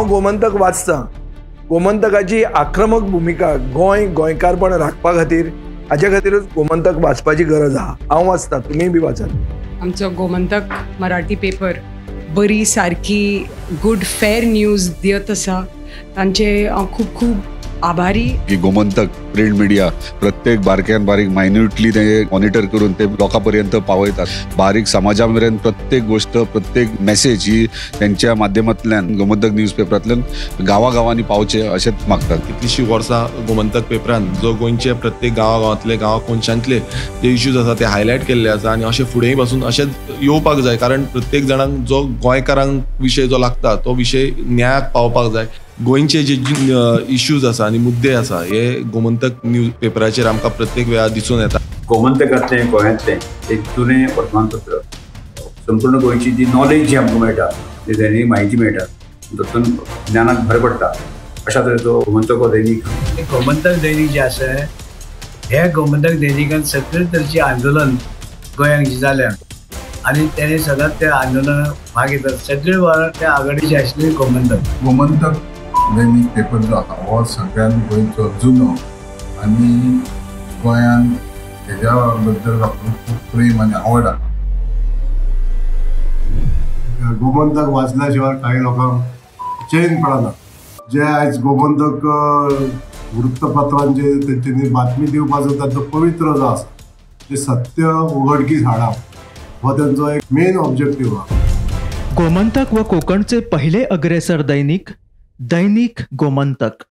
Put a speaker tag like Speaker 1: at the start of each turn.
Speaker 1: हांव गोमंतक वाचतां. गोमंतकाची आक्रमक भुमिका गोंय गोंयकारपण राखपा खातीर, हाजे खातीरूच गोमंतक वाचपाची गरज आहा. हांव वाचतां, तुमीय बी वाचात.
Speaker 2: आमचो गोमंतक मराठी पेपर बरी सारकी गुड फेर न्यूज दियत आसा, तांचे हांव खूब खूब आभारी.
Speaker 3: की गोमंतक प्रिंट मिडिया प्रत्येक बारक्यान बारीक मायन्युटली ते मॉनिटर करून ते लोकां पर्यंत पावयतात. बारीक समाजा मेरेन प्रत्येक गोष्ट, प्रत्येक मेसेज ही त्यांच्या माध्यमांतल्यान गोमंतक न्यूज पेपरांतल्यान गांवागांवांनी पावचे अशेंच मागतात.
Speaker 4: कितलीशीं वर्सां गोमंतक पेपरान जो गोंयचे प्रत्येक गांवागांवांतले, गांवा कोनशांतले जे इश्यूज आसा ते हायलायट केल्ले आसा आनी अशें फुडेंय पासून अशेंच येवपाक जाय, कारण प्रत्येक जाणांक जो गोंयकारांक विशय जो लागता तो विशय न्यायाक पावपाक जाय. गोंयचे जे इश्यूज आसा आनी मुद्दे आसा हे गोमंतक न्यूज पेपराचेर आमकां प्रत्येक वेळार दिसून येता.
Speaker 5: गोमंतकांतलें गोंयांतलें एक जुनें वर्तमानपत्र, संपूर्ण गोंयची जी नॉलेज जी आमकां मेळटा, जी दैनीक म्हायती मेळटा, तातूंत ज्ञानाक भर पडटा. अशा तरेचो गोमंतक हो दैनीक.
Speaker 6: गोमंतक दैनीक जें आसा हे गोमंतक दैनिकान सगळे तरेचें आंदोलन गोंयांत जें जालें आनी तेणें सदांच त्या आंदोलनाक भाग घेतात. सगळे वेळार त्या आघाडीचे आशिल्ले गोमंतक.
Speaker 7: गोमंतक दैनीक पेपर जो आसा हो सगळ्यान गोंयचो जुनो आनी गोंयान हेज्या बद्दल लोकांक खूब प्रेम आनी आवड आसा.
Speaker 8: गोमंतक वाचल्या शिवाय कांय लोकांक चेन पडना. जे आयज गोमंतक वृत्तपत्रांचे तेंच्यांनी बातमी दिवपाचो तांचो पवित्र जो आसा ते सत्य उघडकीस हाडप हो तेंचो एक मेन ऑब्जेक्टीव आसा.
Speaker 9: गोमंतक व कोकणचे पहिले अग्रेसर दैनिक दैनिक गोमंतक.